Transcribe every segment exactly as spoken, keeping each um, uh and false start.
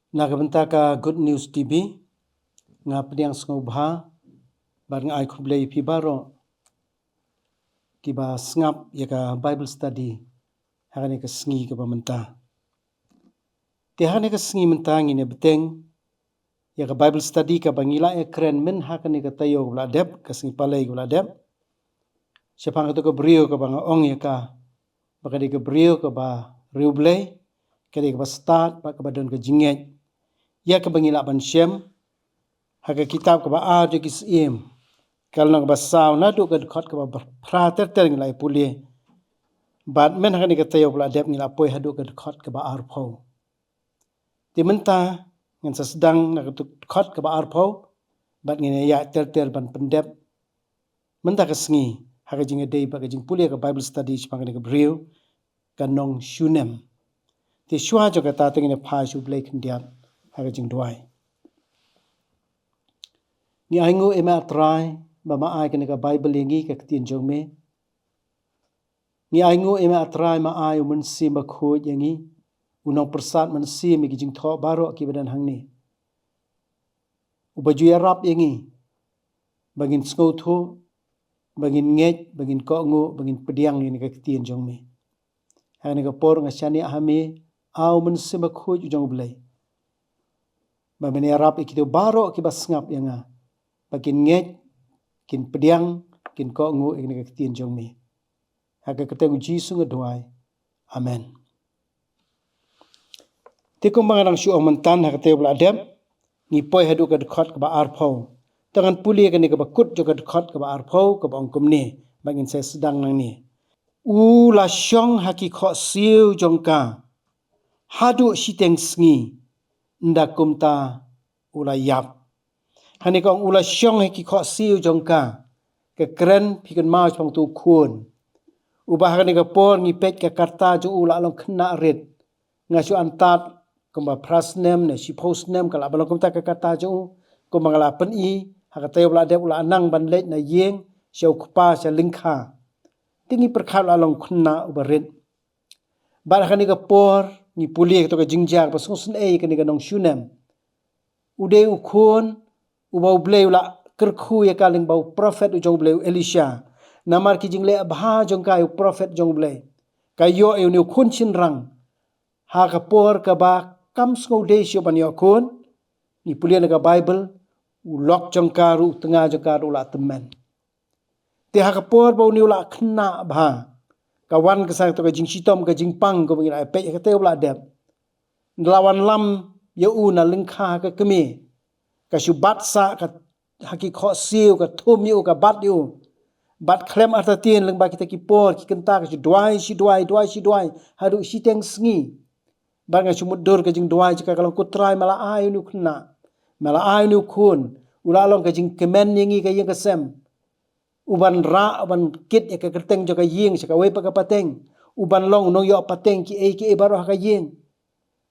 Na ka bynta ka Good News T V, nga pdiang sngewbha bad nga ai khublei ïa phi baroh kiba sngap ïa ka Bible study ha kane ka sngi kaba mynta. Te ha kane ka sngi mynta ngin ïa bteng ïa ka Bible study kaba ngi la ïa kren mynha kane ka taïew kaba la dep, ka sngi Palei kaba la dep. Shaphang kato ka briew kaba nga ong ïa ka ba ka dei ka briew kaba riewblei, ka dei kaba stad bad kaba don ka jingngeit. Ïa kaba ngi lah ban shem ha ka kitab kaba ar jong ki Syiem, ka lynnong kaba saw, naduh ka dkhot kaba phra ter ter ngi lah ïa pule. Bad mynha kane ka taïew kaba la dep ngi lah poi haduh ka dkhot kaba arphew. Te mynta ngin sa sdang na ka dkhot kaba arphew bad ngin ïa ter ter ban pyndep mynta ka sngi ha ka jingïadei bad ka jingpule ka Bible study shaphang kane ka briew ka nongshunem. Te shuwa jong kata te ngin ïa phai sha U Blei khyndiat ha ka jingduwai. Ngi ainguh ïa me A Trai ba me ai kane ka Bible ïa ngi, ka ktien jong me. Ngi ainguh ïa me A Trai, me ai U Mynsiem Bakhuid ïa ngi, u nongpyrsad mynsiem ïa ki jingthoh baroh kiba don hangne, uba ju ïarap ïa ngi ba ngin sngewthuh, ba ngin ngeit, ba ngin kohnguh, ba ngin pdiang ïa kane ka ktien jong me. Ha kane ka por nga shaniah ha me, A U Mynsiem Bakhuid u jong U Blei, ba men ïarap ïa kito baroh kiba sngap ïa nga ba kin ngeit, kin pdiang, kin kohnguh ïa kane ka ktien jong me. Ha ka kyrteng U Jisu nga duwai. Amen. Te kumba nga dang shu ong mynta, ha ka taïew ba la dep ngi poi haduh ka dkhot kaba arphew. Te ngan pule kane kaba kut jong ka dkhot kaba arphew kaba ong kumne, ba ngin sa sdang nangne. U la shong ha ki khohsiew jong ka haduh shiteng sngi, ynda kumta u la ïap. Hangne ka ong u la shong ha ki khohsiew jong ka, ka kren phi kynmaw shaphang uto u khun uba ha kane ka por ngi peit ka karta jong u la long khynnah rit. Nga shu antad kumba phra snem ne shiphew snem ka lah ban long kumta ka karta jong u. Kumba nga la pyni, ha ka taïew ba la dep u la nang ban leit na ïing sha u kpa sha lyngkha. Te ngi pyrkhat u la long khynnah uba rit. Bad ha kane ka por ngi pule kato ka jingjia kaba sngewsynei ïa kane ka nongshunem. U dei u khun uba U Blei u la kyrkhu ïa ka lyngba u prophet u jong U Blei, u Elisha. Namar ki jingleh bha jong ka ïa u prophet jong U Blei, ka ïoh ïa une u khun shynrang ha ka por kaba kam sngewdei shuh ban ïoh khun. Ngi pule na ka Bible, u lok jong ka ruh, u tnga jong ka ruh u la tymmen. Te ha ka por ba une u la khynnah bha, ka wan ka sa kato ka jingshitom ka jingpang kaba ngi la peit ha ka taïew ba la dep. Nda la wanlam ïa u na lyngkha ha ka kmie, ka shu bat sah ka ha ki khohsiew, ka thum ïa u, ka bat ïa u. Bad khlem artatien, lyngba kita ki por ki kynta ka shu duwai, shu duwai, duwai, shu duwai haduh shiteng sngi. Bad nga shu mutdur ka jingduwai jong ka ka long, Ko Trai, me la ai une u khynnah, me la ai une u khun, u la long ka jingkmen ïa ngi ka ïing ka sem. U ban rah, u ban kit ïa ka kyrteng jong ka ïing sha kawei pat ka pateng, u ban long u nongïoh pateng kiei kiei baroh ha ka ïing.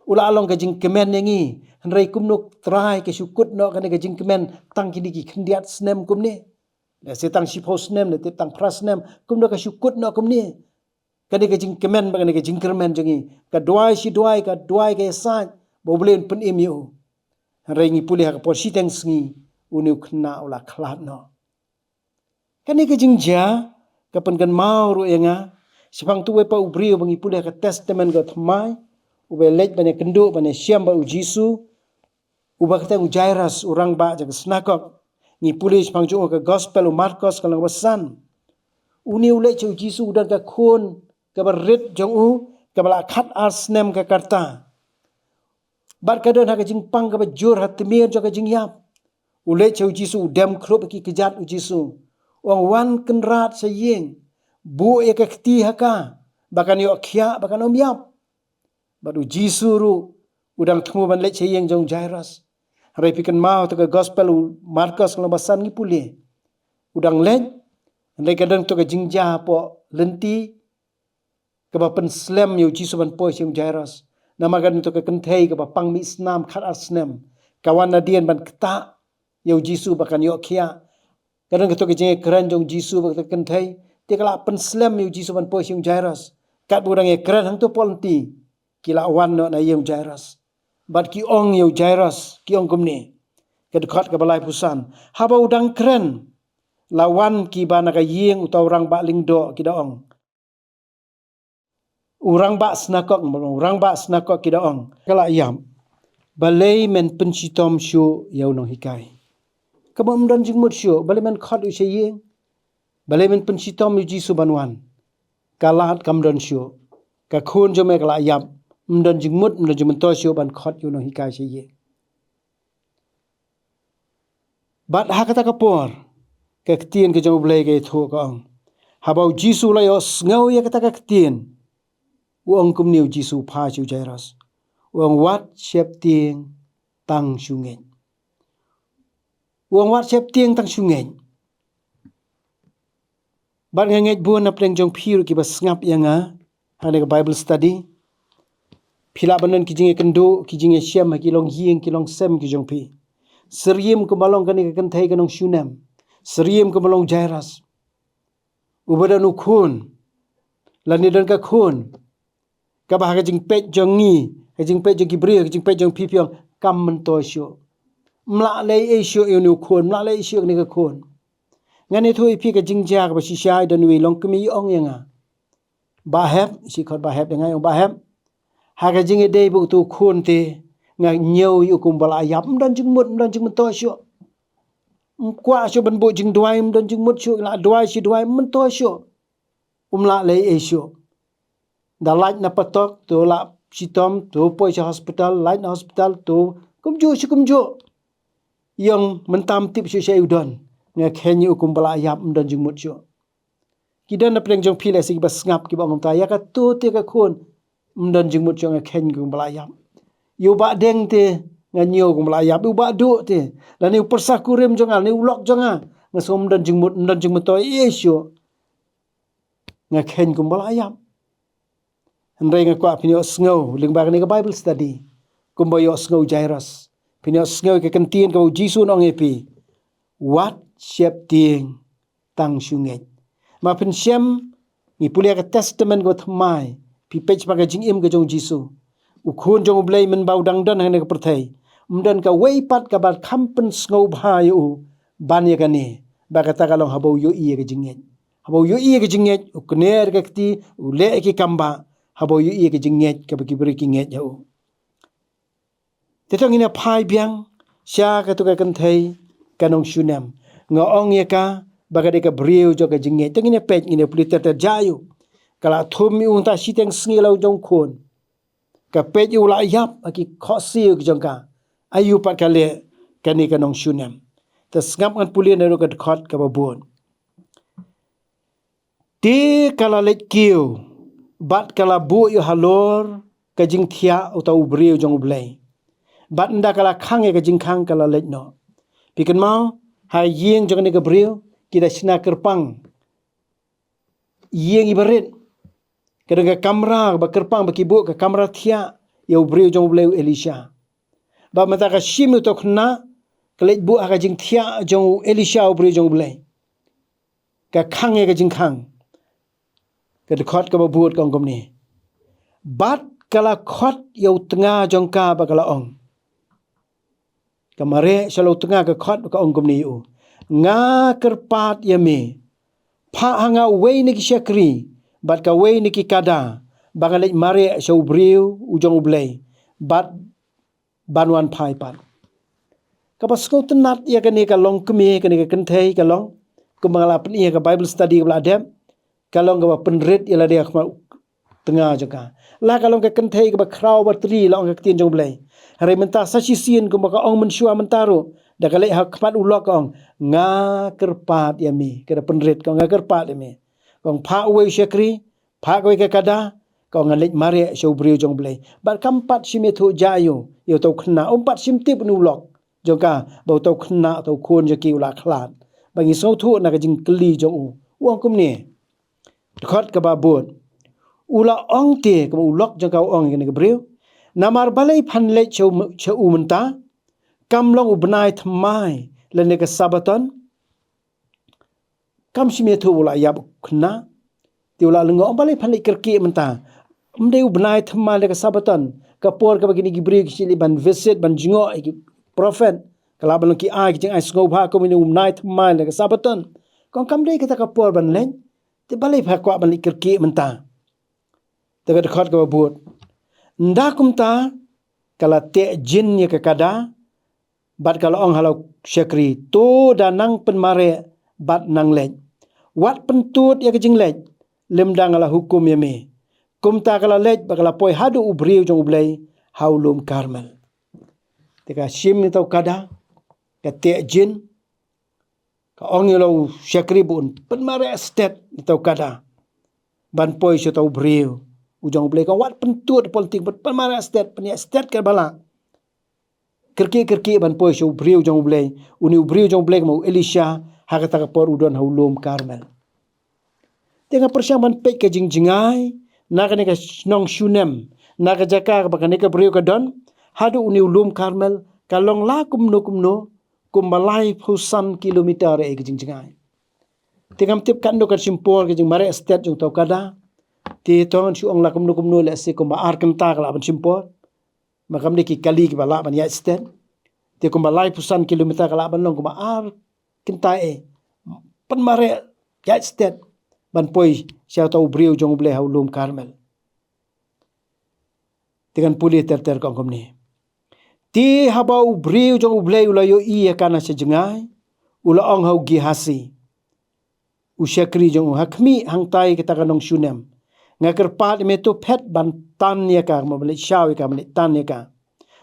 U la long ka jingkmen ïa ngi. Hynrei kumno Trai ka shu kut noh kane ka jingkmen tang kine ki khyndiat snem kumne? Lehse tang shiphew snem, lehse tang phra snem, kumno ka shu kut noh kumne kane ka jingkmen bad kane ka jingkyrmen jong ngi? Ka duwai shi duwai, ka duwai ka ïasaid ba U Blei un pynim ïa u. Hynrei ngi pule ha ka por shiteng sngi une u khynnah u la khlad noh. Kane ka jingjia ka pynkynmaw ruh ïa nga shaphang uwei pat u briew ba ngi pule ha ka Testament ka Thymmai, uba leit ban ïakynduh, ban ïashem bad U Jisu, uba kyrteng u Jairus, u rangbah jong ka synagog. Ngi pule shaphang jong u ha ka Gospel u Markos ka lynnong ba san. Une u leit sha U Jisu, u don ka khun kaba rit jong u, kaba la khatar snem ka karta. Bad ka don ha ka jingpang kaba jur ha tmier jong ka jingïap. U leit sha U Jisu, u dem khrup ha ki kjat U Jisu. U ong, Wan Kynrad sha ïing, buh ïa ka kti ha ka, ba kan ïoh khiah, ba kan ym ïap. Bad U Jisu ruh u dang thmu ban leit sha ïing jong u Jairus. Hynrei phi kynmaw ha ka Gospel u Markos ka lynnong ba san ngi pule, u dang leit, hynrei ka don kato ka jingjia hapoh lynti kaba pynslem ïa U Jisu ban poi sha ïing u Jairus. Namar ka don kato ka kynthei kaba pang mih snam khatar snem, ka wan nadien ban ktah ïa U Jisu ba kan ïoh khiah. Ka don kato ka jingïakren jong U Jisu bad kato ka kynthei, te ka la pynslem ïa U Jisu ban poi sha ïing u Jairus. Katba u dang ïakren hangto hapoh lynti, ki la wan noh na ïing u Jairus. Bad ki ong ïa u Jairus, ki ong kumne. Ka dkhot kaba laiphew san. Haba u dang kren, la wan kiba na ka ïing uta u rangbah lyngdoh, ki da ong. U rangbah synagog, u rangbah synagog, ki da ong. Ka la ïap. Balei men pynshitom shuh ïa u nonghikai. Kaba ym don jingmut shuh, balei men khot u sha ïing. Balei men pynshitom ïa u Jisu ban wan. Ka lad kam don shuh. Ka khun jong me ka la ïap. Ym don jingmut, ym don jingmyntoi shuh ban khot ïa u nonghikai sha ïing. Bad ha kata ka por, ka ktien ka jong u Blei ka ïathuh ka ong. Haba u Jisu u la ïohsngew ïa kata ka ktien. U ong kumne u Jisu, u phai sha u Jairus. U ong wat sheptieng tang shu ngeit. U ong wat sheptieng tang shu ngeit. Bad nga ngeit bun na pdeng jong phi ruh kiba sngap ïa nga ha kane ka Bible study. Phi lah ban don ki jingïakynduh, ki jingïashem ha ki longïing, ki longsem ki jong phi. Syriem kumba long kane ka kynthei ka nongshunem. Syriem kumba long Jairus. Uba don u khun. Lane don ka khun. Kaba ha ka jingpeit jong ngi, ka jingpeit jong ki briew, ka jingpeit jong phi phi ong, kam myntoi shuh. Ym lah leh ei shuh ïa une u khun, ym lah leh ei shuh ïa kane ka khun. Ngan ïathuh ïa phi ka jingjia kaba shisha, don uwei u longkmie u ong ïa nga. Bah Hep, shi khot Bah Hep, ïa nga u ong Bah Hep. Ha ka jingïadei bad utu u khun te, nga ñiew ïa u kumba la ïap, ym don jingmut, ym don jingmyntoi shuh. Ym kwah shuh ban buh jingduwai, ym don jingmut shuh, la duwai shi duwai, ym myntoi shuh. Um lah leh ei shuh. Da lait na patok, to lah shitom, to poi sha hospital, lait na hospital, to kumjuh shi kumjuh. Ïong mynta ym tip shuh shaei u don. Nga kheiñ ïa u kumba la ïap, ym don jingmut shuh. Ki don na pdeng jong phi lehse kiba sngap kiba ong kumta, ïa kato te ka khun. Ym don jingmut shuh, nga kheiñ ïa u kumba la ïap. Ïa u Bah Deng te, nga ñiew kumba la ïap, ïa u Bah Duh te. Lane u pyrsa kurim jong nga, lane u lok jong nga. Nga sngew ym don jingmut, ym don jingmyntoi ei shuh. Nga kheiñ kumba la ïap. Hynrei nga kwah phin ïohsngew lyngba kane ka Bible study. Kumba ïohsngew u Jairus. Phin ïohsngew ïa ka ktien kaba u Jisu u ong ïa phi. Wat sheptieng tang shu ngeit. Ma phin shem, ngi pule ïa ka Testament kaba thymmai. Phi peit shaphang ka jingim ka jong u Jisu. U Khun jong u Blei mynba u dang don ha kane ka pyrthei. Ym don kawei pat kaba kham pynsngewbha ïa u. Ban ïa kane. Ba kata ka long haba u ïohi ïa ka jingngeit. Haba u ïohi ïa ka jingngeit, u kner ka kti, u leh ïa ki kam ba, haba u ïohi ïa ka jingngeit, kaba ki briew ki ngeit ïa u. Te to ngin ïa phai biang, sha kato ka kynthei, ka nongshunem. Nga ong ïa ka, ba ka dei ka briew jong ka jingngeit. To ngin ïa peit, ngin ïa pule ter ter jia ïa u. Ka la thum ïa u nangta shiteng sngi la u jong khun. Ka peit ïa u la ïap, ha ki khohsiew ki jong ka. Aïu pat ka leh, kane ka nongshunem. Te sngap ngan pule naduh ka dkhot kaba bud. Te ka la leit kiew, bad ka la buh ïa halor, ka jingthiah uta u briew jong u Blei. Bad ynda ka la khang ïa ka jingkhang ka la leit noh. Phi kynmaw, ha ïing jong kane ka briew, ki da shna kyrpang. Ïing iba rit. Ka don ka kamra, ba kyrpang ba ki buh ka kamra thiah, ïa u briew jong u Blei u Elisha. Bad mynta ka shim uta u khynnah, ka leit buh ha ka jingthiah jong u Elisha u briew jong u Blei. Ka khang ïa ka jingkhang. Ka dkhot kaba bud ka ong kumne. Bad ka la khot ïa u tnga jong ka bad ka la ong. Ka mareh sha la u tnga ka khot bad ka ong kumne ïa u. Nga kyrpad ïa me. Phah ha nga uwei na ki shakri. Bad kawei na ki kada. Ba ngan leit mareh sha u briew u jong u Blei. Bad ban wan phai pat. Kaba sngewtynnad ïa kane ka longkmie, kane ka kynthei ka long. Kumba nga la pyni ha ka Bible study kaba la dep. Ka long kaba pynrit ïa lade ha khmat u tnga jong ka. La ka long ka kynthei kaba khraw ba tri la ong ka ktien jong u Blei. Hynrei mynta sa shisien kumba ka ong mynshuwa mynta ruh. Da ka leit ha khmat u lok ka ong. Nga kyrpad ïa me. Ka da pynrit ka ong nga kyrpad ïa me. Ka ong phah uwei u shakri. Phah kawei ka kada, ka ong ngan leit mareh sha u briew jong u Blei. Bad kam pat shim ïathuh jia ïa u, ïa uta u khynnah, um pat shim tip une u lok jong ka, ba uta u khynnah, uta u khun jong ki u la khlad. Ba ngi sngewthuh na ka jingkylli jong u. U ong kumne. Dkhot kaba bud. U la ong te, kaba u lok jong ka u ong ïa kane ka briew. Namar balei phan leit sha u, sha u mynta, kam long u bnai thymmai, lane ka Sabaton, Kam shym ïathuh ba u la ïap u khynnah. Te u la lyngngoh, balei phan leit kyrkieh mynta. Ym dei u bnai thymmai lane ka Sabaton. ka por kaba kine ki briew ki shah leit ban visit, ban jngoh ïa ki prophet, ka lah ban long ki ai ki jingai sngewbha kum ïa une u bnai thymmai ne ka Sabbaton. Kong kam dei kata ka por ban leit. Te balei pha kwah ban leit kyrkieh mynta? Te ka dkhot kaba bud. Ynda kumta ka la teh jin ïa ka kada, bad ka la ong ha la u shakri, "To da nang pynmareh bad nang leit. Wat pyntud ïa ka jingleit, lymda nga la hukum ïa me." Kumta ka la leit bad ka la poi haduh u briew jong U Blei ha u lum Karmel. Te ka shim ïa uta u kada, ka teh jin, ka ong ïa la u shakri ba un pynmareh stet ïa uta u kada ban poi sha uta u briew u jong U Blei. Ka ong, "Wat pyntud, pynting, pynmareh stet, pynïaid stet kaba lah. Kyrkieh, kyrkieh ban poi sha u briew jong U Blei, une u briew jong U Blei, kumba u Elisha ha kata ka por u don ha u lum Karmel." Te nga pyrshang ban peit ka jingjngai na kane ka shnong Shunem, na ka jaka kaba kane ka briew ka don haduh une u lum Karmel, ka long la kumno kumno kumba laiphew san kilometer ïa ka jingjngai. Te ngam tip katno kan shim por ka jingmareh stet jong uta u kada. Te to ngan shu ong la kumno kumno, lehse kumba ar kynta ka lah ban shim por. Ma kam dei ki kali kiba lah ban ïaid stet. Te kumba laiphew san kilometer ka lah ban long kumba ar kynta, eh, pynmareh ïaid stet ban poi sha uta u briew jong U Blei ha u lum Karmel. Te ngan pule ter ter, ka ong kumne. Te haba u briew jong U Blei u la ïohi ïa ka na sha jngai, u la ong ha u Gehasi, u shakri jong u, "Ha khmih hangtai kata ka nong Shunem. Nga kyrpad ïa me, to phet ban tan ïa ka, ban leit shaw ïa ka, ban leit tan ïa ka.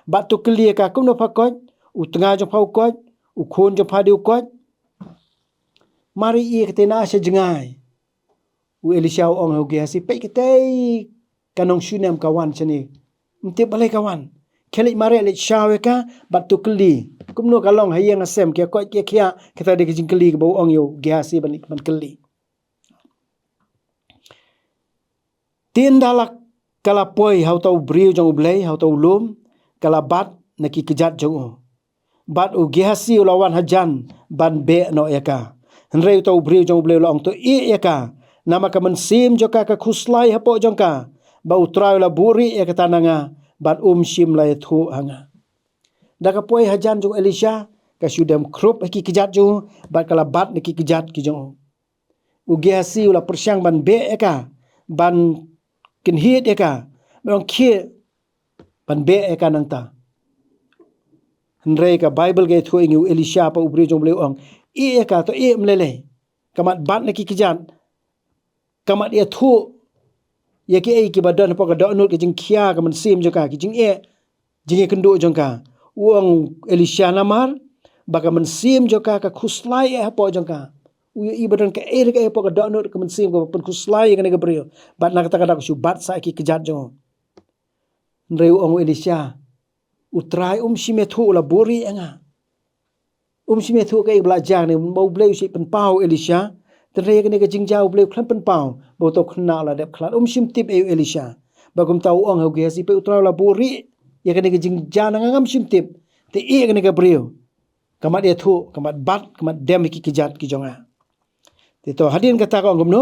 Bad to kylli ïa ka, kumno pha koit, u tnga jong pha u koit, u khun jong pha dei u koit?" Mar ïa kata na sha jngai, u Elisha u ong ha u Gehasi, "Peit, katei ka nong Shunem ka wan shane. Ym tip balei ka wan. Khie leit mareh, leit shaw ïa ka, bad to kylli kumno ka long ha ïing ha sem, ki ïa koit ki ïa khiah." Kata dei ka jingkylli kaba u ong ïa u Gehasi ban, ban kylli. Te ynda la ka la poi ha uta u briew jong U Blei ha uta u lum, ka la bat na ki kjat jong u. Bad u Gehasi u la wan hajan ban beh noh ïa ka. Hynrei uta u briew jong U Blei u la ong, "To ïeh ïa ka, namar ka mynsiem jong ka ka khuslai hapoh jong ka, ba U Trai u la buhrieh ïa kata na nga, bad um shym la ïathuh ha nga." Da ka poi hajan jong u Elisha, ka shu dem khrup ha ki kjat jong u, bad ka la bat na ki kjat ki jong u. U Gehasi u la pyrshang ban beh ïa ka, ban kynhied ïa ka, ban ong, "Khie ban beh ïa ka nangta." Hynrei ka Baibl ka ïathuh ïa ngi, u Elisha pa u briew jong U Blei u ong, "Ïeh ïa ka, to ïeh ym lei lei. Ka mat bat na ki kjat, ka mat ïathuh ïa kiei kiba don hapoh ka dohnud, ka jingkhia ka mynsiem jong ka, ki jingeh jingïakynduh jong ka." U ong Elisha, "Namar ba ka mynsiem jong ka ka khuslai eh hapoh jong ka." U ïohi ba don kaei re kaei hapoh ka dohnud, ka mynsiem kaba pynkhuslai ïa kane ka briew. Bad na kata ka daw ka shu bat sah ïa ki kjat jong u. Hynrei u ong u Elisha, "U Trai um shym ïathuh, u la buhrieh ïa nga. Um shym ïathuh kaei ba la jia ne, ba U Blei u shait pynpaw u Elisha. Hynrei ïa kane ka jingjia U Blei u khlem pynpaw, ba uta u khynnah u la dep khlad. Um shym tip ei u Elisha." Bad kumta u ong ha u Gehasi, "Peit, U Trai u la buhrieh ïa kane ka jingjia na nga, ngam shym tip. Te ïeh ïa kane ka briew. Ka mat ïathuh, ka mat bat, ka mat dem ha ki kjat ki jong nga." Te to hadien kata ka ong kumno?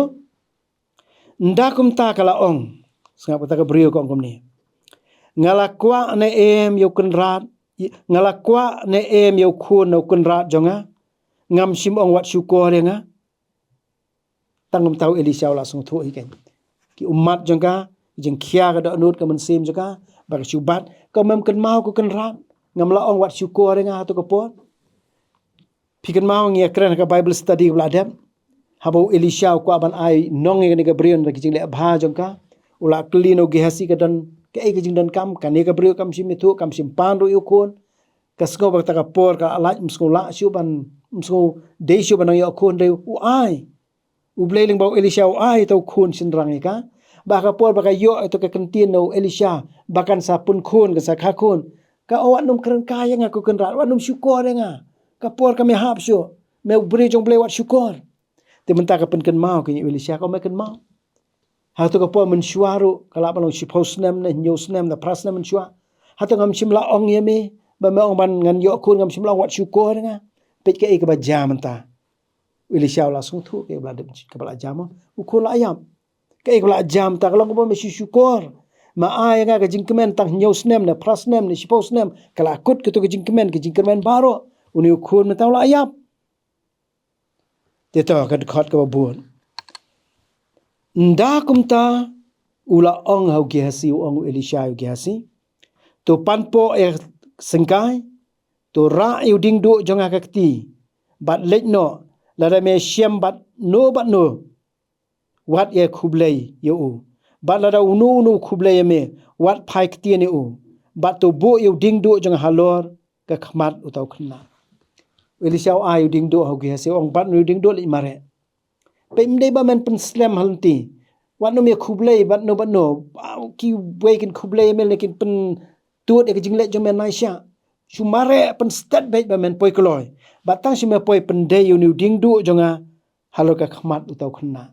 Ynda kumta ka la ong, sngap, kata ka briew ka ong kumne, "Nga la kwah ne em ïa u kynrad, nga la kwah ne em ïa u khun na u kynrad jong nga? Ngam shym ong wat shukor ïa nga." Tang kumta u Elisha u la sngewthuh hi kein. Ki ummat jong ka, ki jingkhia ka dohnud ka mynsiem jong ka, ba ka shu bat, "Ka mem kynmaw ko kynrad, ngam la ong wat shukor ïa nga ha tu ka por." Phi kynmaw ngi ïa kren ha ka Bible study kaba la dep, haba u Elisha u kwah ban ai nong ïa kane ka briew na ki jingleh bha jong ka, u la kylli na u Gehasi ka don kaei ka jingdonkam, kane ka briew kam shym ïathuh, kam shym pan ruh ïa u khun. Ka sngew ba kata ka por ka la lait, ym sngew lah shuh ban, ym sngew dei shuh ban nang ïoh khun, hynrei u ai. U Blei lyngba u Elisha u ai ïa uta u khun shynrang ïa ka. Ba ka por ba ka ïoh ïa uta ka kyntien na u Elisha ba kan sa pun khun, kan sa kha khun, ka ong, "Wat nym kren kai ïa nga ko kynrad, wat nym shukor ïa nga. Ka por kam ïahap shuh. Me u briew jong U Blei, wat shukor." Te mynta ka pynkynmaw kein ïa u Elisha, ka ong, "Me kynmaw. Hato ka por mynshuwa ruh, ka lah ban long shiphew snem ne hynñiew snem ne phra snem mynshuwa, hato ngam shym la ong ïa me, ba me ong ban ngan ïoh khun, ngam shym la ong wat shukor ïa nga?" Peit kaei kaba jia mynta. U Elisha u la sngewthuh kaei kaba la dep, kaba la jia mo. U khun la ïap. Kaei kaba la jia mynta, ka long kaba me shu shukor. Ma ai ïa nga ka jingkmen tang hynñiew snem ne phra snem ne shiphew snem, ka la kut kato ka jingkmen, ka jingkmen baroh. Une u khun mynta u la ïap. Te to ka dkhot kaba bud. Ynda kumta u la ong ha u Gehasi, u ong u Elisha ha u Gehasi, to pan poh ïa syngkai, to rah ïa u diengduh jong nga ha ka kti, bad leit noh, lada me shem bad no bad no, wat ïa khublei ïa u. Bad lada uno uno u khublei ïa me, wat phai ktien ïa u. Bad to buh ïa u diengduh jong nga halor ka khmat uta u khynnah. U Elisha u ai u diengduh ha u Gehasi, u ong bad une u diengduh leit mareh. Peit, ym dei ba men pynslem ha lynti. Wat no me khublei bad no bad no. Ba kiwei kin khublei ïa me ne kin pyntud ïa ka jingleit jong me, nai sha. Shu mareh pynstet beit ba men poi kloi. Bad tang shu me poi pyndei ïa une u diengduh jong nga halor ka khmat uta u khynnah.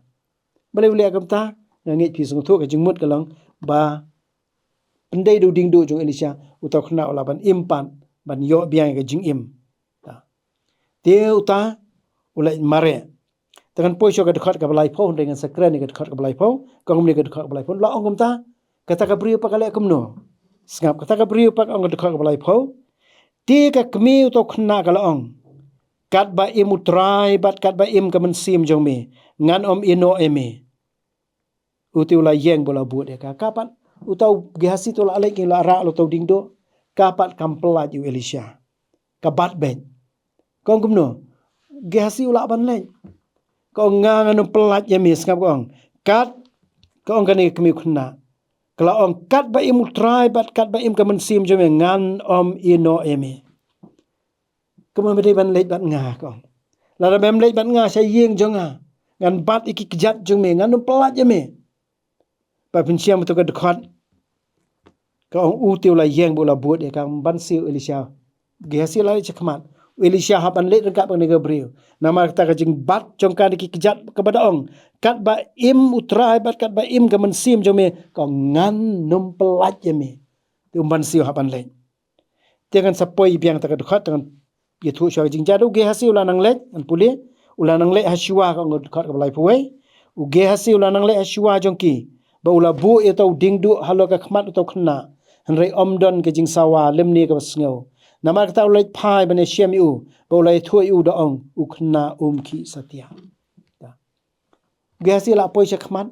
Balei u leh kumta? Nga ngeit phi sngewthuh, ka jingmut ka long ba pyndei da u diengduh jong u Elisha, uta u khynnah u lah ban im pat, ban ïoh biang ïa ka jingim. Te uta u leit mareh. Te ngan poi sha ka dkhot kaba laiphew, hynrei ngan sa kren ïa ka dkhot kaba laiphew. Ka ong kumne ka dkhot kaba laiphew, la ong kumta, kata ka briew pat ka leh kumno? Sngap, kata ka briew pat ka ong, ka dkhot kaba laiphew. Te ka kmie uta u khynnah ka la ong, katba im U Trai bad katba im ka mynsiem jong me, ngan ym ïehnoh ïa me. U te u la ïeng bad u la bud ïa ka. Ka pat uta u Gehasi te u la leit, ki la rah halor uta u diengduh. Ka pat kam pyllait ïa u Elisha. Ka bat beit. Ka ong kumno? Gehasi u lah ban leit. Ka ong, nga ngan ym pyllait ïa me, sngap ka ong. Kat, ka ong kane ka kmie u khynnah, ka la ong, katba im U Trai bad katba im ka mynsiem jong me, ngan ym ïehnoh ïa me. Kumno me dei ban leit bad nga, ka ong. Lada mem leit bad nga sha ïing jong nga, ngan bat ïa ki kjat jong me, ngan ym pyllait ïa me. Ba phin shem ïa uta ka dkhot. Ka ong, u te u la ïeng bad u la bud ïa ka. Ban siew Elisha. Gehasi la leit sha khmat. U Elisha hap ban leit ryngkat bad kane ka briew. Namar kata ka jingbat jong ka da ki kjat kaba da ong, katba im U Trai bad katba im ka mynsiem jong me, ka ong, ngan ym pyllait ïa me. Te um ban siew, hap ban leit. Te ngan sa poi biang ïa ka dkhot, te ngan ïathuh shuwa ka jingjia. U Gehasi u la nang leit, ngan pule, u la nang leit ha shuwa, ka ong ka dkhot kaba laiphew wei. U Gehasi u la nang leit ha shuwa jong ki, bad u la buh ïa uta u diengduh halor ka khmat uta u khynnah. Hynrei ym don ka jingsawa lymne kaba sngew. Namar kata u la leit phai ban ïashem ïa u, bad u la ïathuh ïa u da ong, u khynnah um khih satia. Gehasi la poi sha khmat,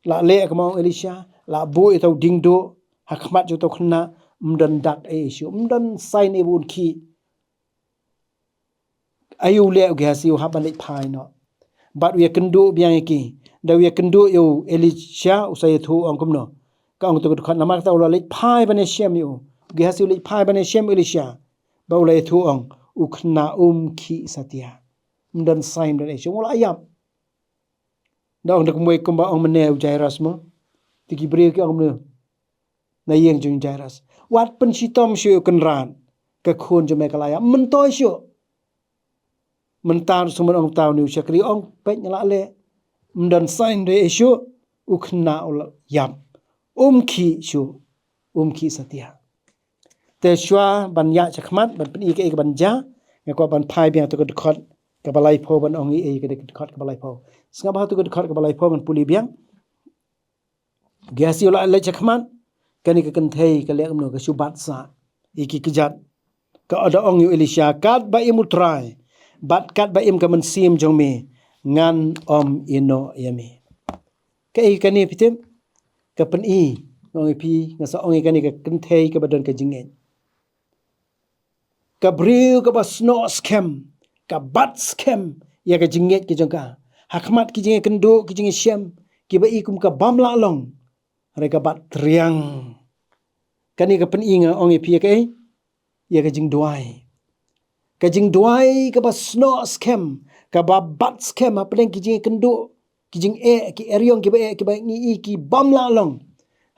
la leh kumba ong Elisha, la buh ïa uta u diengduh ha khmat jong uta u khynnah, ym don dak ei ei shuh, ym don sign ei ba un khih. Aïu leh u Gehasi? U hap ban leit phai noh. Bad u ïakynduh biang ïa ki. Da u ïakynduh ïa u Elisha, u sa ïathuh, ong kumno? Ka ong uta u dkhot, namar kata u la leit phai ban ïashem ïa u. U Gehasi u leit phai ban ïashem ïa u Elisha. Bad u la ïathuh, ong, u khynnah um khih satia. Ym don sign, ym don ei ei shuh, u la ïap. Da ong da kumwei kumba ong mynne u Jairus mo. Te ki briew ki ong mynne na ïing jong u Jairus, wat pynshitom shuh ïa u Kynrad, ka khun jong me ka la ïap. Myntoi shuh. Mynta ruh sngewbha ong uta une u shakri, ong, peit, nga la leh. Ym don sign ei ei shuh, u khynnah u la ïap. Um khih shuh, um khih satia. Te shuwa ban ïaid sha khmat, ban pyni kaei kaban jia, nga kwah ban phai biang ïa uta ka dkhot kaba laiphew, ban ong ïa ka dkhot kaba laiphew. Sngap bha uta ka dkhot kaba laiphew, ngan pule biang. Gehasi u la leit sha khmat, kane ka kynthei ka leh kumno? Ka shu bat sah ïa ki kjat. Ka da ong ïa u Elisha, katba im U Trai bad katba im ka mynsiem jong me, ngan ym ïehnoh ïa me. Kaei kane phi tip? Ka pyni, nga ong ïa phi, nga sa ong ïa kane ka kynthei kaba don ka jingngeit. Ka briew kaba snoh skhem, ka bat skhem ïa ka jingngeit ka jong ka. Ha khmat ki jingïakynduh, ki jingïashem, kiba i kum ka bym lah long, hynrei ka bat triang. Kane ka pyni, nga ong ïa phi, ïa kaei? Ïa ka jingduwai. Ka jingduwai kaba snoh skhem, kaba bat skhem hapdeng ki jingïakynduh, ki jingeh, ki eriong kiba eh, kiba ngi i ki bym lah long.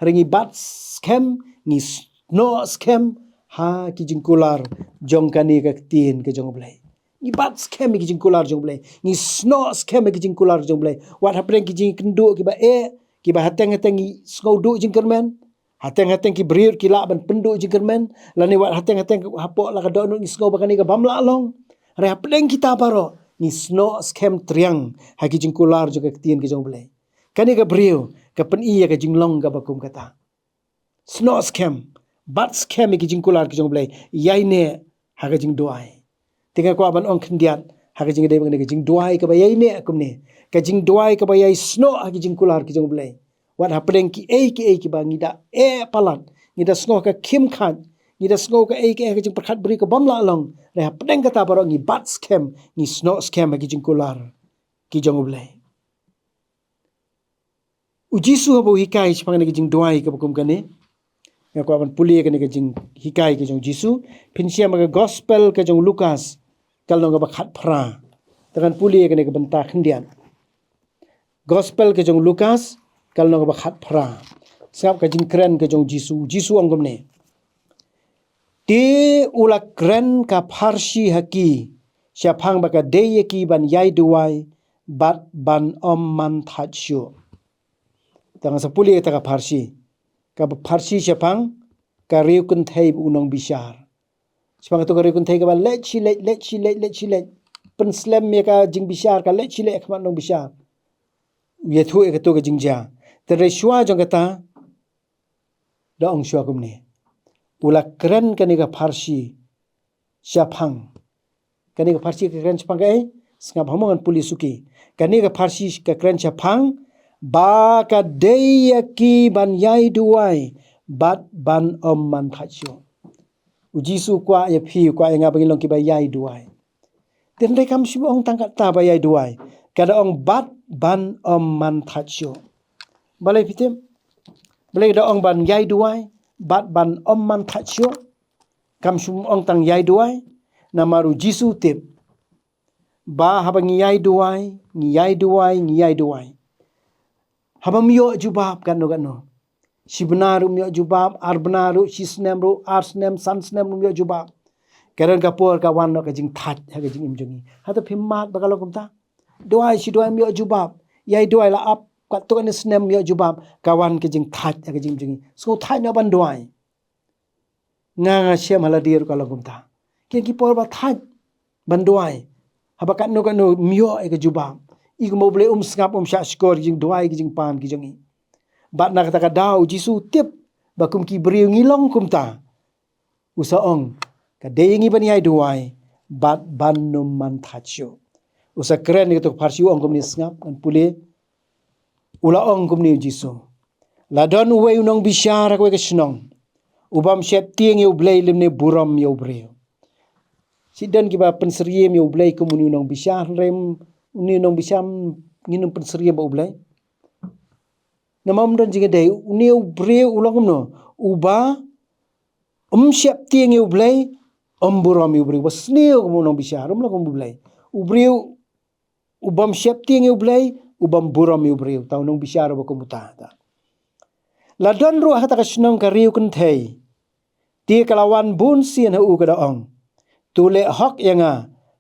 Hynrei ngi bat skhem, ngi snoh skhem ha ki jingkular jong kane ka ktien ka jong U Blei. Ngi bat skhem ha ki jingkular jong U Blei. Ngi snoh skhem ha ki jingkular jong U Blei. Wat hapdeng ki jingïakynduh kiba eh, kiba hateng hateng ngi sngew duh jingkyrmen. Hateng hateng ki briew ki lah ban pynduh jingkyrmen, lane wat hateng hateng hapoh la ka dohnud ngi sngew ba kane ka bym lah long. Hynrei hapdeng kita baroh ngi snoh skhem triang ha ki jingkular jong ka ktien ka jong U Blei. Kane ka briew ka pyni ïa ka jinglong kaba kum kata. snoh skhem, bat skhem ïa ki jingkular ki jong U Blei, ïaineh ha ka jingduwai. Te nga kwah ban ong khyndiat ha ka jingdei bad kane ka jingduwai kaba ïaineh kumne, ka jingduwai kaba ïai snoh ha ki jingkular ki jong U Blei. Wat hapdeng kiei kiei kiba ngi da eh palat, ngi da sngew ka khim khat, ngi da sngew kaei kaei ka jingpyrkhat briew ka bym lah long, hynrei hapdeng kata baroh ngi bat skhem, ngi snoh skhem ha ki jingkular ki jong U Blei. U Jisu haba u hikai shaphang kane ka jingduwai kaba kum kane, nga kwah ban pule kane ka jinghikai ka jong U Jisu. Phin shem ha ka gospel ka jong u Lukas, ka lynnong kaba khatphra. Te ngan pule kane ka bynta khyndiat. Gospel ka jong u Lukas, ka lynnong kaba khatphra. Sngap ka jingkren ka jong u Jisu, u Jisu u ong kumne. Te u la kren ka pharshi ha ki shaphang ba ka dei ïa ki ban ïai duwai bad ban ym man thait shuh. Te ngan sa pule ïa kata ka pharshi. Ka pharshi shaphang ka riew kynthei bad u nongbishar. Shaphang kato ka riew kynthei kaba leit shi leit, leit shi leit, leit shi leit. Pynslem ïa ka jingbishar, ka leit shi leit ha khmat u nongbishar. U ïathuh ïa kato ka jingjia. Te hynrei shuwa jong kata, da ong shuwa kumne. U la kren kane ka pharshi shaphang. Kane ka pharshi ka kren shaphang kaei? Sngap ha mo, ngan pule suki. Kane ka pharshi ka kren shaphang ba ka dei ïa ki ban ïai duwai bad ban ym man thait shuh. U Jisu u kwah ïa phi, u kwah ïa nga ba ngin long kiba ïai duwai. Te hynrei kam shym ong tang kata ba ïai duwai. Ka da ong bad ban ym man thait shuh. Balei phi tip? Balei ka da ong ban ïai duwai bad ban ym man thait shuh? Kam shym ong tang ïai duwai. Namar u Jisu u tip ba haba ngi ïai duwai, ngi ïai duwai, ngi ïai duwai, haba ym ïoh jubab katno katno, shi bnai ruh ym ïoh jubab, ar bnai ruh, shi snem ruh, ar snem, san snem ruh ym ïoh jubab, ka don ka por ka wan noh ka jingthait ha ka jingim jong ngi. Hato phim mad ba ka long kumta? Duwai shi duwai ym ïoh jubab. Ïai duwai la ap katto katne snem ym ïoh jubab, ka wan ka jingthait ha ka jingim jong ngi. Sngewthait noh ban duwai. Nga nga shem ha lade ruh ka long kumta. Ki don ki por ba thait ban duwai, haba katno katno ym ïoh ïa ka jubab. I kumba U Blei um sngap, um shah shkor ki jingduwai ki jingpan ki jong ngi. Bad na kata ka daw u Jisu u tip ba kum ki briew ngi long kumta. U sa ong, ka dei ïa ngi ban ïai duwai bad ban ym man thait shuh. U sa kren ïa kato ka pharshi, u ong kumne, sngap, ngan pule. U la ong kumne u Jisu. La don uwei u nongbishar ha kawei ka shnong, u bym sheptieng ïa U Blei lymne burom ïa u briew. Shi don kiba pynsyriem ïa U Blei kum une u nongbishar, hynrei une u nongbishar ngin ym pynsyriem bad U Blei. Namar ym don jingïadei, une u briew u long kumno? Uba ym sheptieng ïa U Blei, ym burom ïa u briew. Ba sniew kum u nongbishar, um long kum U Blei. U briew u bym sheptieng ïa U Blei, u bym burom ïa u briew. Te u nongbishar uba kum uta, ta. La don ruh ha kata ka shnong ka riew kynthei. Te ka la wan bun sien ha u, ka da ong, to leh hok ïa nga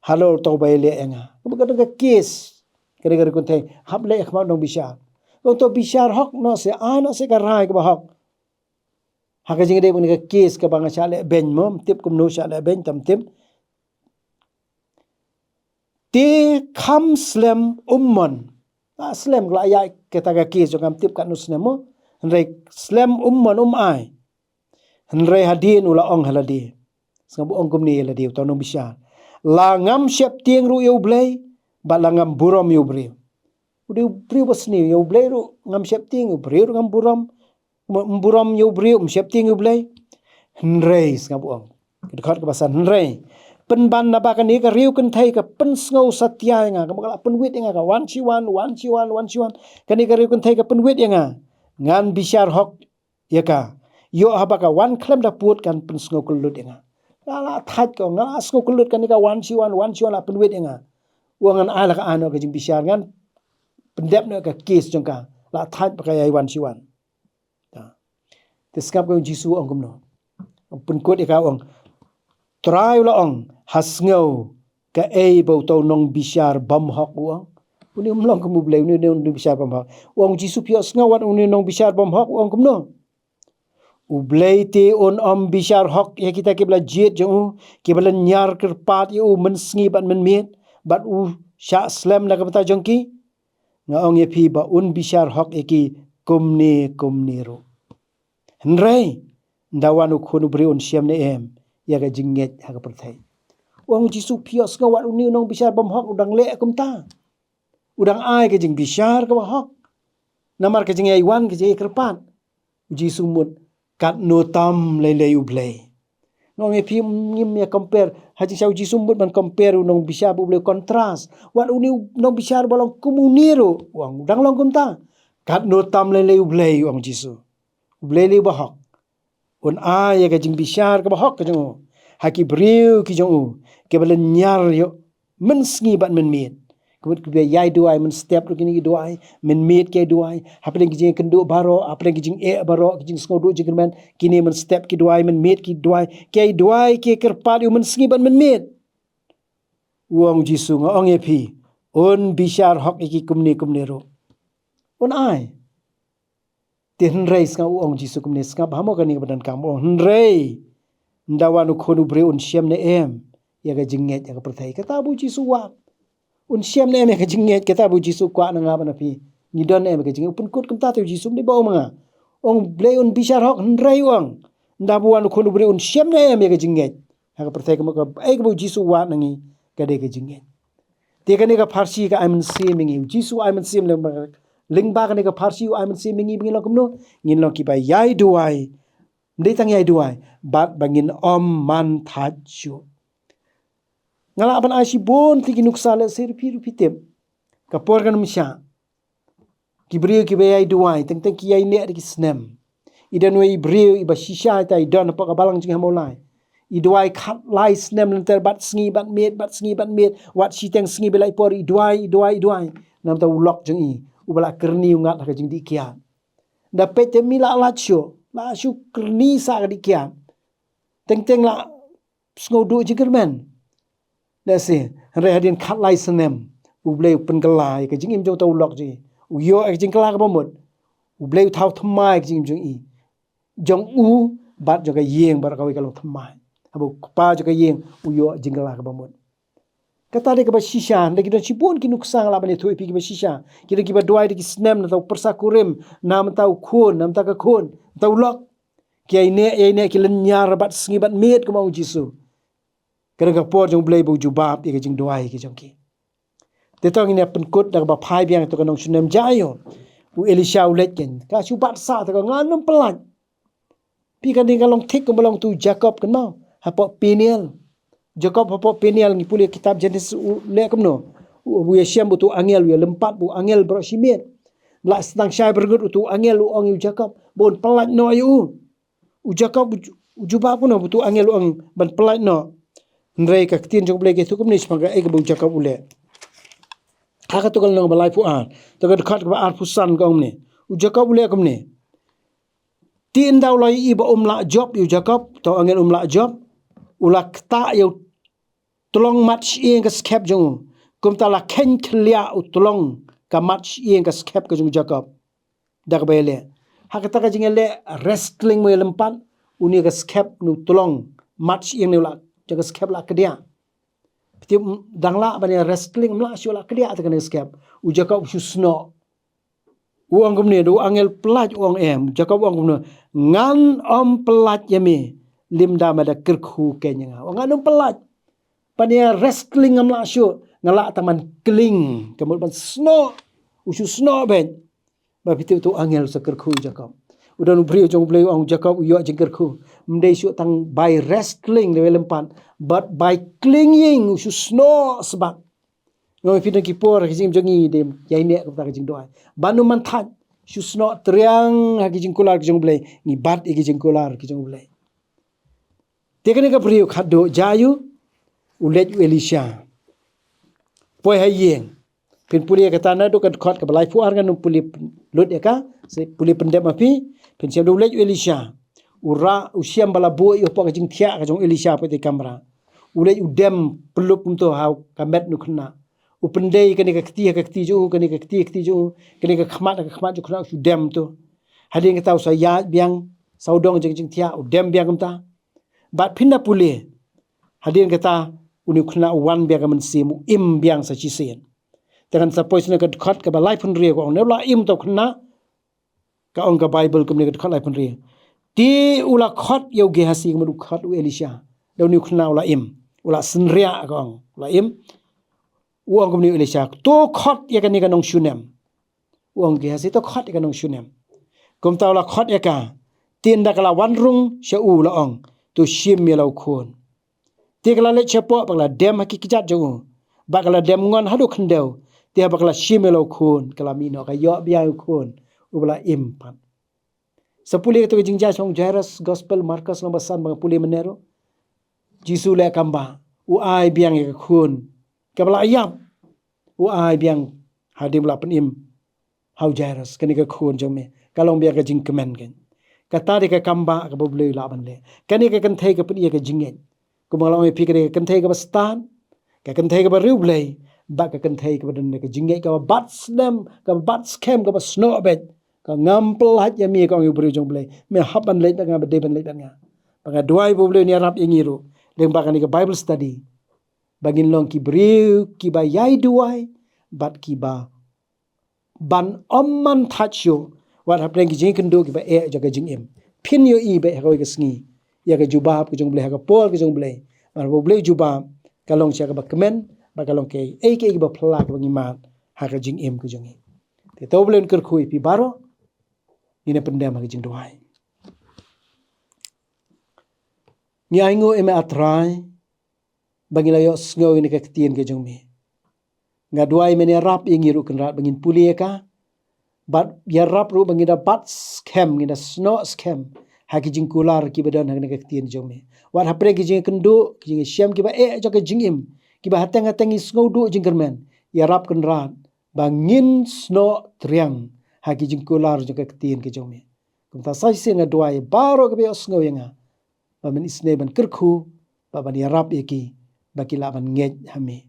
halor uta uba ïaleh ïa nga. Kaba ka don ka kes, ka dei ka riew kynthei, hap leh ha khmat u nongbishar. Ong to bishar hok noh seh, ai noh seh ka rai kaba hok. Ha ka jingïadei bad kane ka kes kaba nga shah leh beiñ mo, ym tip kumno shah leh beiñ, tam tip. Te kham slem um mon. Ah, slem ka la ïaid kata ka kes jong, ngam tip katno snem mo. Hynrei slem um mon, um ai. Hynrei hadien u la ong ha lade. Sngap, u ong kumne ïa lade, uta u nongbishar. La ngam sheptieng ruh ïa U Blei, bad la ngam burom ïa u briew. U dei u briew ba sniew, ïa U Blei ruh ngam sheptieng, ïa u briew ruh ngam burom. Ym burom ïa u briew, ym sheptieng ïa U Blei. Hynrei, sngap u ong. Ka dkhot kaba san, hynrei, pynban naba kane ka riew kynthei ka pynsngew satia ïa nga, kaba ka la pynwit ïa nga, ka wan shi wan, wan shi wan, wan shi wan. Kane ka riew kynthei ka pynwit ïa nga. Ngan bishar hok ïa ka. Ïoh haba ka wan khlem da pud kan pynsngew kyllut ïa nga. Nga la thait, ko, nga la sngew kyllut, kane ka wan shi wan, wan shi wan la pynwit ïa nga. U ong ngan ai la ka ai noh ka jingbishar, ngan pyndep noh ka kes jong ka. La thait ba ka ïai wan shi wan. Te sngap ka u Jisu u ong kumno. Pynkut ïa ka, u ong, Trai u la ong, ha sngew kaei ba uta u nongbishar bymhok u ong. Une um long kum U Blei, une u nongbishar bymhok. U ong u Jisu, phi ïohsngew wat une u nongbishar bymhok u ong kumno? U Blei te un ym bishar hok ïa kita kiba la jied jong u, kiba lynñiar kyrpad ïa u mynsngi bad mynmiet, bad u shah slem na ka bynta jong ki? Nga ong ïa phi ba un bishar hok ïa ki kumne kumne ruh. Hynrei ynda wan u Khun u briew un shem ne em ïa ka jingngeit ha ka pyrthei? U ong u Jisu, phi ïohsngew wat une u nongbishar bymhok u dang leh kumta. U dang ai ka jingbishar kaba hok. Namar ka jingïaiwan ka jingïakyrpad. U Jisu mut, katno tam lei lei U Blei. Nga ong ïa phi, ngim ïa compare. Ha jingshisha u Jisu mut ban compare u nongbishar bad U Blei, contrast. Wat une u nongbishar ba long kum une ruh, u ong, u dang long kumta. Katno tam lei lei U Blei, u ong u Jisu. U Blei lei uba hok un ai ïa ka jingbishar kaba hok ka jong u ha ki briew ki jong u, kiba lynñiar ïoh mynsngi bad mynmiet. Ka mut kiba ïai duwai mynstep ruh kine ki duwai, mynmiet ki ïai duwai, hapdeng ki jingïakynduh baroh, hapdeng ki jingeh baroh, ki jingsngewduh jingkyrmen, kine mynstep ki duwai, mynmiet ki duwai, ki ïai duwai, ki ïakyrpad ïa u mynsngi bad mynmiet. U ong u Jisu, nga ong ïa phi, un bishar hok ïa ki kumne kumne ruh. Un ai. Te hynrei sngap, u ong u Jisu kumne, sngap bha mo kane kaba donkam, u ong, hynrei ynda wan u Khun u briew un shem ne em ïa ka jingngeit ha ka pyrthei? Kata ba u Jisu wad. Un shem ne em ïa ka jingngeit, kata ba u Jisu kwah na nga bad na phi. Ngi don ne em ïa ka jingngeit? U pynkut kumta te u Jisu, ym dei ba u ong ma nga. U ong U Blei un bishar hok, hynrei u ong, ynda ba wan u Khun u briew un shem ne em ïa ka jingngeit ha ka pyrthei? Ka mut kaei kaba u Jisu wad na ngi ka dei ka jingngeit. Te kane ka pharshi ka ai mynsiem ïa ngi. U Jisu u ai mynsiem lyngba, lyngba kane ka pharshi u ai mynsiem ïa ngi ba ngin long kumno? Ngin long kiba ïai duwai. Ym dei tang ïai duwai, bad ba ngin ym man thait shuh. Nga lah ban ai shibun tylli ki nuksa, lehse ruh phi ruh phi tip. Ka por kan ym shah. Ki briew kiba ïai duwai, teng teng ki ïai neh da ki snem. I don uwei i briew iba shisha ita i don hapoh ka balang jong ngi ha Mawlai. I duwai khatlai snem lynter, bad sngi bad miet, bad sngi bad miet, wat shiteng sngi ba la i por, i duwai, i duwai, i duwai. Namar uta u lok jong i uba la kyrni u ngat ha ka jingdih kiad. Ynda peit te ym i la lait shuh, la shu kyrni sa ka dih kiad. Teng teng la sngewduh jingkyrmen. Lehse, hynrei hadien khatlai snem, U Blei u pynkylla ïa ka jingim jong uta u lok jong i. U ïoh ïa ka jingkylla kaba mut. U Blei u thaw thymmai ïa ka jingim jong i, jong u bad jong ka ïing baroh kawei ka long thymmai. Haba u kpa jong ka ïing u ïoh jingkylla kaba mut. Kata dei kaba shisha, hynrei ki don shibun ki nuksa nga lah ban ïathuh ïa phi kiba shisha. Ki don kiba duwai da ki snem, na uta u pyrsa kurim, na mynta u khun, na mynta ka khun, na mynta u lok. Ki ïai neh, ïai neh, ki lynñiar bad sngi bad miet kum u ong u Jisu. Ka don ka por jong U Blei ba u jubab ïa ka jingduwai ki jong ki. Te to ngin ïa pynkut da kaba phai biang ïa uta u nongsngewsynei Jairo. U Elisha u leit kein. Ka shu bat sah, te ka ong, ngan ym pyllait. Phi, kane ka long thik kumba long uta u Jakob, kynmaw, hapoh Peniel. Jakob hapoh Peniel, ngi pule kitab Jenesis, u leh kumno? U, u ïashem bad uta u angel, u ïalympat bad u angel baroh shi miet. La sdang shai byrngut uta u angel u ong ïa u Jakob ba un pyllait noh ïa u. U Jakob u ju-, u jubab kumno ba uta u angel u ong ban pyllait noh? Hynrei ka ktien jong U Blei ka ïathuh kumne shaphang kaei kaba u Jakob u leh. Ha kata ka lynnong ba laiphew ar, te ka dkhot kaba arphew san ka ong kumne. U Jakob u leh kumne. Te ynda u la ïohi ba um lah jop ïa u Jakob, uta u angel um lah jop, u la ktah ïa u tlong mat shyieng ka skep jong u. Kumta la kheiñ khylliah u tlong ka mat shyieng ka skep ka jong u Jakob da kaba ïaleh. Ha kata ka jingïaleh wrestling mo ïalympat, une ka skep, une u tlong mat shyieng ne u la, jong ka skep la kdiah. Phi tip, dang lah ban ïa wrestling, ym lah shuh, la kdiah te kane ka skep. U Jakob u shu snoh. U ong kumne, da u angel pyllait u ong em, Jakob u ong kumne, ngan ym pyllait ïa me, lymda me da kyrkhu kein ïa nga. U ong ngan ym pyllait. Ban ïa wrestling ngam lah shuh, nga lah tang ban kling, ka mut ban snoh, u shu snoh beit. Ba phi tip uta u angel u sa kyrkhu ïa u Jakob. U don u briew jong U Blei u ong u Jakob u ïoh jingkyrkhu. Ym dei shuh tang by wrestling, dei ïalympat, but by clinging, u shu snoh sbak. Nga ong ïa phi, don ki por ha ka jingim jong ngi dei ïaineh kumta ka jingduwai. Ban ym man thait, shu snoh triang ha ki jingkular ki jong U Blei, ngi bat ïa ki jingkular ki jong U Blei. Te kane ka briew khatduh Jairo, u leit u Elisha. Poi ha ïing. Phin pule ïa kata naduh ka dkhot kaba laiphew ar, ngan ym pule lut ïa ka, sa pule pyndep ma phi, phin shem da u leit u Elisha. U rah, u shem ba la buh ïa u hapoh ka jingthiah ka jong u Elisha hapoh ïa ka kamra. U leit u dem pyllup kumto ha ka met une u khynnah. U pyndei kane ka kti ha ka kti jong u, kane ka kti ha ka kti jong u, kane ka khmat ha ka khmat jong u khynnah, u shu dem to. Hadien kata u sa ïaid biang sawdong jong ka jingthiah, u dem biang kumta. Bad phin da pule, hadien kata une u khynnah u wan biang ka mynsiem, u im biang sa shisien. Te ngan sa poi sha kane ka dkhot kaba laiphew hynriew, ka ong, ne u la im uta u khynnah, ka ong ka Baibl kumne, ka dkhot laiphew hynriew. Te u la khot ïa u Gehazi kumno u khot u Elisha. Da une u khynnah u la im. U la synriah ka ong. U la im. U ong kumne u Elisha. To khot ïa kane ka nongshunem. U ong u Gehazi to khot ïa ka nongshunem. Kumta u la khot ïa ka. Te ynda ka la wan rung sha u la ong. To shim ïa la u khun. Te ka la leit shapoh ba ka la dem ha ki kjat jong u. Ba ka la dem ngon haduh khyndew. Te haba ka la shim ïa la u khun. Ka la mih noh ka ïoh biang u khun. Uba la im pat. Sa pule kato ka jingjia jong Jairus, Gospel Markos lynnong ba san ba nga pule mynne ruh. Jisu leh kam ba u ai biang ïa ka khun kaba la ïap. U ai biang hadien ba la pynim ha u Jairus, kane ka khun jong me ka long biang ka jingkmen kein. Kata dei ka kam ba kaba U Blei u lah ban leh. Kane ka kynthei ka pyni ïa ka jingngeit. Kumba nga la ong ïa phi, ka dei ka kynthei kaba stad, ka kynthei kaba riewblei, bad ka kynthei kaba don ka jingngeit kaba bat snem, kaba bat skhem, kaba snoh beit. Ka ngam pyllait ïa me, ka ong ïa u briew jong U Blei. Me hap ban leit bad nga, ba dei ban leit bad nga. Ba nga duwai ba U Blei un ïarap ïa ngi ruh lyngba kane ka Bible study, ba ngin long ki briew kiba ïai duwai bad kiba ban ym man thait shuh wat hapdeng ki jingkynduh kiba eh jong ka jingim. Phin ïohi beit ha kawei ka sngi ïa ka jubab ka jong U Blei, ha ka por ka jong U Blei. Bad haba U Blei u jubab, ka long sha kaba kmen, bad ka long kaei kaei kaba phylla kaba ngi mad ha ka jingim ka jong ngi. Te to U Blei un kyrkhu ïa phi baroh. Ngin ïa pyndem ha ka jingduwai. Ngi ainguh ïa me, A Trai, ba ngi la ïohsngew ïa kane ka ktien ka jong me. Nga duwai men ïarap ïa ngi ruh Kynrad ba ngin pule ïa ka. Bad ïarap ruh ba ngin da bat skhem, ngin da snoh skhem ha ki jingkular kiba don ha kane ka ktien jong me. Wat hapdeng ki jingkynduh, ki jingshem kiba eh jong ka jingim, kiba hateng hateng ngi sngewduh jingkyrmen, ïarap Kynrad ba ngin snoh triang ha ki jingkular jong ka ktien ka jong me. Kumta sa shisien nga duwai baroh kiba ïohsngew ïa nga, ba men isynei ban kyrkhu, ba ban ïarap ïa ki ba ki lah ban ngeit ha me.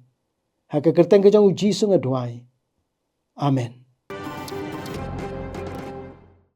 Ha ka kyrteng ka jong U Jisu nga duwai. Amen.